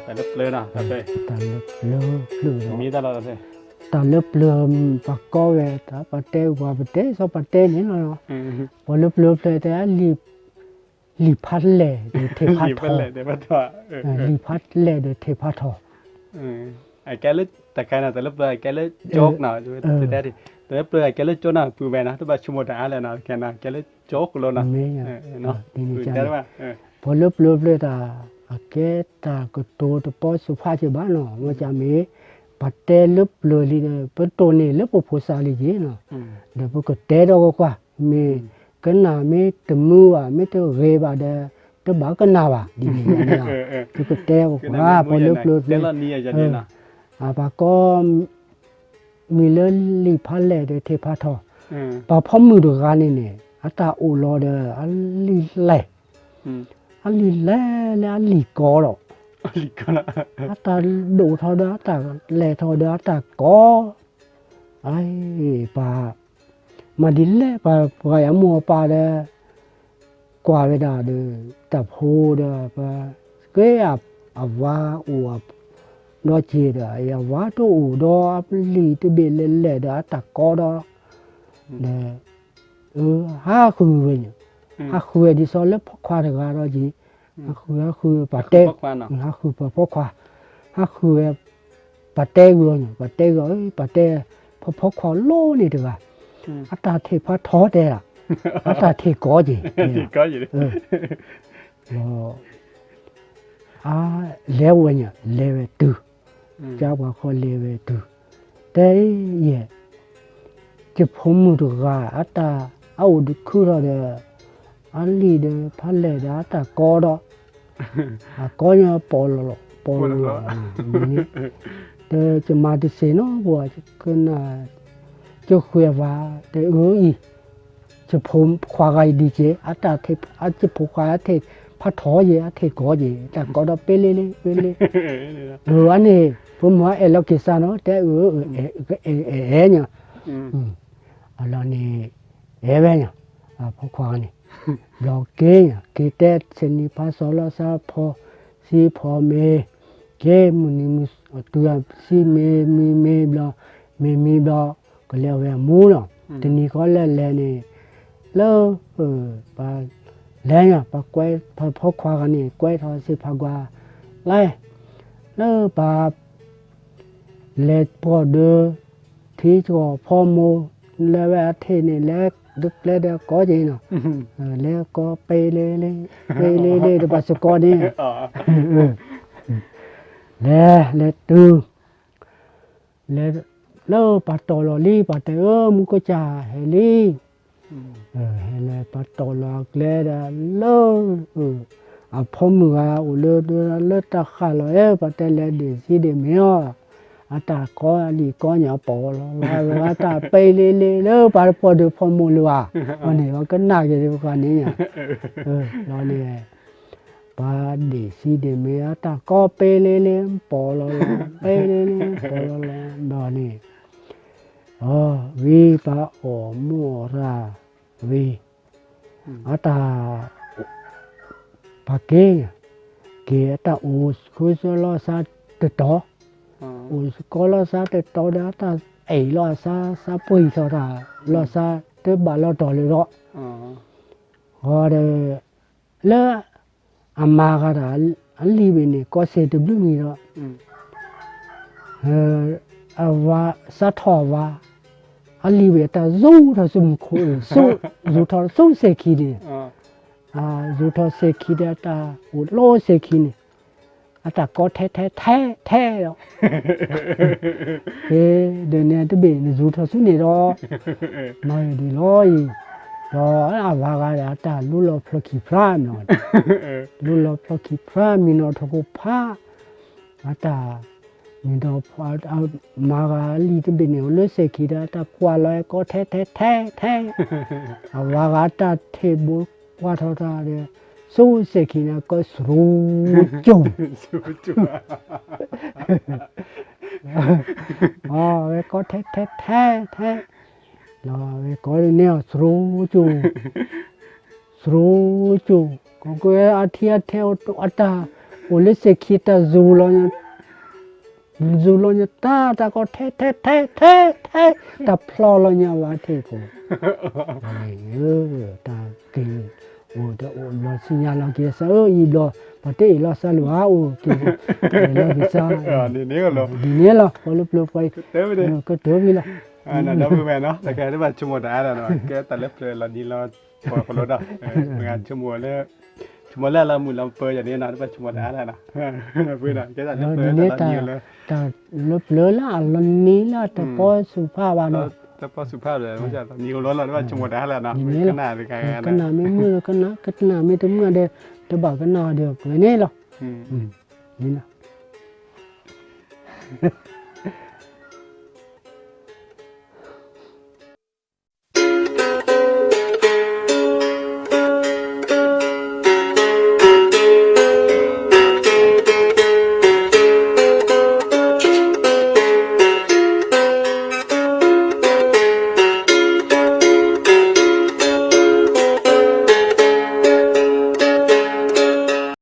တၢ်လၢပျၢၤနီၤ, တၢ်လၢပျၢၤ, မ့ၢ်တၢ်လီၤ, တၢ်လၢပျၢၤ ပှၤကိးဝဲ တၢ်ပှၤတဲပှၤပတဲ စီၤပှၤတဲန့ၣ်လီၤ, ပှၤလၢပျၢၤဖျဲၣ်တဲ လံာ်ဖးလဲၢ်ဒီးထံးဖးထီ, လံာ်ဖးလဲၢ်ဒီးထံးဖးထီ, အကဲလၢတၢ်ခါန့ၣ် တၢ်လၢပျၢၤအကဲလၢကၠိနီၤ, တၢ်လၢပျၢၤအကဲလၢကၠိနီၤ ပုၢ်ဝဲၢ်နီၤ, တဘၣ်ဆိကမိၣ်တၢ်အါလဲၣ်နီၤ, ကဲလၢကၠိကလိနီၤ, ပှၤလၢပျၢၤဖျဲၣ် အကဲတၢ်ကတိၤတပီစိၤဖးက့ၤဘၣ်နီၤ, မ့ၢ်ကမ့ၢ် ပှၤတဲလၢပျၢၤလံဒီး ပတိၢ်န့ၢ်လၢပဖိစၢ်လံက့ၤနီၤ, ဒီးပကတဲဒီးကွၢ်ကွၢ်, မ့ၢ်ကနၣ်မ့ၢ်တမုာ်ဘၣ် မ့ၢ်တဂ့ၤဘၣ်ဒီး တဘၣ်ကနၣ်ဘၣ်, ဒ်န့ၣ်န့ၣ်, ပကတဲကွၢ်ကွၢ် ပှၤလၢပျၢၤဖျဲၣ်, ပှၤကိး မံၤလၢလံာ်ဖးလဲၢ်ဒီးထံးဖးထီ, ပှၤဖီမုၢ်တဂၤန့ၣ်န့ၣ် အတၢ်အိၣ်လီၤဒီး အလံာ်လဲၢ်, အလံာ်လဲၢ်လၢအလံာ်ကီဒီး, အတၢ်ဒိၣ်ထီၣ်ဒီးအတၢ်လဲၢ်ထီၣ်ဒီးအတၢ်ကီ, အပှၤ မၤဒ်လဲၣ် ပှၤပှၤယမိၢ်အပၢ်ဒီး ကွၢ်ဝဲဒၣ်ဒီး တၢ်ဖိဒီး ပှၤကဲအဝၤအိၣ်ဒီးက့ၤဒီး အဝၤတအိၣ်ဒီးအလံာ်တဘ့ၣ်လဲၢ်လဲၢ်ဒီးအတၢ်ကီဒီး ဒီး ဟးဃုဝဲန့ၣ်, ဟးဃုဝဲဒ်သိးလၢဖိခွါတဂၤဒီးက့ၤ, ဟးဃု ဟးဃုပှၤတဲ, ဟးဃုပှၤဖိခွါ, ဟးဃုဝဲ ပှၤတဲဂ့ၤအီၤန့ၣ်, ပှၤတဲဂ့ၤအီၤ, ပှၤတဲ ဖီဖီခွါလီၤန့ၣ်တဂၤ, အတၢ်ထံးဖးထီတဲဒၣ်, အတၢ်ထံးကီက့ၤ, ဒီး အလဲၤဝဲန့ၣ် လဲၤဝဲတုၤ, ကပှၤဃီလဲၤဝဲတုၤ, တဲယဲၢ် ယဖိမုၣ်တဂၤ အတၢ်အအိၣ်တခုထီၣ်ဒီး အလံာ်ဒီးဖးလဲၢ်ဒီးအတၢ်ကီဒီး အကီညါပီၢ်လီၤလီၤ ပီၢ်လီၤလီၤ, တဲယမၤတစ့ၢ်နီၤ ပှၤကနၣ် ကဃုအဝၤ တဲအၢအံၤ ယဖိခွါဂၤအံၤဒ်က့ၤ အတၢ်ထံး ယဖိခွါအထံးဖးထီယဲၢ် အထံးကီယဲၢ် တၢ်ကီဒီးပ့လ့လ့ ပ့လ့, အန့ၣ် ဖိမုၣ်အဲၣ်လီၤက့ၤစၢ်နီၤ တဲအၢ အဲၣ်ညါ, အလီၢ်န့ၣ် အဲၣ်ဝဲညါ အဖိခွါန့ၣ် ဘျီက့ၤညါ က့ၤတဲဆ့နံၤဖးစီၤလီၤစၢ် ဖီဆံဖီမ့ၤ က့ၤမုၢ်နံၤမုၢ်တုၤဆံမ့ၤမံမ့ၤဘျီ မ့ၤမံဘျီ ကလဲၤဝဲအမူလီၤ. တနံၤဃီလၢလဲၤန့ၣ် လၢ ပှၤလဲၤညါ ပှၤကွဲး ပှၤဖိခွါဂၤန့ၣ် ကွဲးထီၣ်စ့ၢ်ဖးကွၢ် လဲၤ လၢပှၤ လဲၤပှီၢ်ဒၢ ထံကီၢ်ဖီမိၢ် လဲၤဝဲအထံးန့ၣ် လဲၤတကျဲဒီးကီက့ၤနီၤ လဲၤကီပ့လ့လ့ ပ့လ့လ့ တပှၤစ့ၢ်ကီးန့ၣ် လဲၤ လဲၤတုၤ လဲၤ လၢပှၤတီၢ်လီၤလံ ပှၤတဲအၢ မူကစၢ်ဟဲလံ ဟဲလၢပှၤတီၢ်လီၤအကျဲဒီး လၢ အဖိမုၣ်ဂၤအိၣ်လၢ လၢတၢ်ဃၣ်လီၤအဲၣ် ပှၤတဲလဲၤဒ့ၣ်စံဒ့ၣ်မ့ၤအီၤ အတၢ်ကီအလံာ်ကီညါပီၢ်လီၤလီၤ အတၢ်ပ့လ့လ့ လၢပှၤပှီၢ်ဒၢဖီမိၢ်လၢၤဘၣ် အန့ၣ် ပှၤကနၣ်က့ၤတပှၤန့ၣ်ညါ လီၤန့ၣ် ပှၤဒ့ၣ်စံဒ့ၣ်မ့ၤ အတၢ်ကီပ့လ့လ့ ပီၢ်လီၤလီၤ ပ့လ့လ့ ပီၢ်လီၤလီၤ ဒီးန့ၣ် ဝံၤပှၤအီၣ်မူအီၣ်ရၣ်ဝံၤ အတၢ် ပှၤက့ၤ က့ၤအတၢ်အိၣ်ဃုစၢလီၤစၢ်တတီၤ အိၣ်ဃုလီၤစၢ်တတီၤဒီး အတၢ်အဲၣ်လီၤအစၢ် စၢ်ပှံၢ်ထီၣ်တၢ် လီၤစၢ်တဘၣ်လီၤတီၤလၢၤဒီး ဃီဒီး လၢ အမါဂၤတၢ် အလံာ်ဘ့ၣ်န့ၣ် ကီစ့ၢ်တဘျုးမံၤဒီး အဝၤ စးထီၣ်အဝၤ အလံာ်ဘ့ၣ်အတၢ်စူၤထီၣ်ဆူမူခိၣ် စူၤထီၣ်ဆူစဲၤခံန့ၣ် စူၤထီၣ်စဲၤခံဒီးအတၢ်အိၣ်လီၤစဲၤခံန့ၣ် အတၢ်ကီထဲထဲထဲထဲဒီး ကဲ ဒီးန့ၣ်တဘ့ၣ်နစူၤထီၣ်ဆူန့ၣ်ဒီး မၤဒ်လီၤအံၤ ဒီးအဝၤဂၤဒီးအတၢ်လူလီၤဖျီခံဖျါမံၤနီၤ လူလီၤဖျီခံဖျါမံၤနီၤ ထိၣ်ဖိဖး အတၢ် မံၤဒီး မါဂၤအလံာ်တဘ့ၣ်န့ၣ် အိၣ်လၢစဲၤခံဒီး အတၢ်ကွၢ်လီၤကီထဲထဲထဲထဲ အဝၤဂၤအတၢ်ထံၣ်ဘိကွၢ်ထီၣ်တၢ်ဒီး ဆူစဲၤခံန့ၣ် ကီစရူကၠိ အဝဲကီထဲထဲထဲထဲ လီၤဝဲကီန့ၣ် စရူကၠိ စရူကၠိ ကကွဲအထံအထဲအတၢ် အိၣ်လၢစ့ၢ်ခံတၢ်စူၤလီၤညါ, စူၤလီၤညါတၢ်တၢ်ကီထဲထဲထဲထဲထဲ, တၢ်ဖျီလီၤညါဝဲထံၣ်ကိး, တၢ်က့ၤအိၣ်ဒီးအိၣ်ဘျီဆူညါလီၤက့ၤစၢ်ဧၢ အံၤဘျီ, ပှၤတအ့ၣ်လီၤစၢ်လၢၤဧါအိၣ်က့ၤ, အ့ၣ်လီၤက့ၤစၢ်, ဒ်န့ၣ်လီၤ, ကတၢၢ်ဝံၤလီၤ, ဒီပုၢ်ဝဲၢ်နီၤ တကဲတဘၣ်ဆိကမိၣ်တၢ်အါဒီး ကဲတၢ်လၢပျၢၤလီၤနံၤလီၤပှီၢ်ကလိဒီး, ပှၤဆိကမိၣ်လၢ ဆိကမိၣ်လၢအလီၤမုၢ်လီၤပၢၤယၤန့ၣ်နီၤ တဘၣ်ဆိကမိၣ်တၢ်အါလၢၤနီၤ, ပှၤကဲတၢ်လၢပျၢၤလီၤနံၤလီၤ တၢ်လၢပျၢၤလၢအလီၤနံၤလၢတပီဆူၣ်ဖးဘၣ်နီၤ, တပီဆူၣ်ဖးဘၣ် နံၤအိၣ်လီၤလီၤ တဘၣ်ဆိကမိၣ်တၢ်အါလၢၤနီၤ, ကနၣ်တခါ, ကနၣ်မ့ၢ်မုာ်ဒီးကနၣ်, ကနၣ်မ့ၢ်တမုာ်ဒီး တဘၣ်ကနၣ်ဒီးပှဲၤန့ၣ်လီၤ, န့ၣ်လီၤ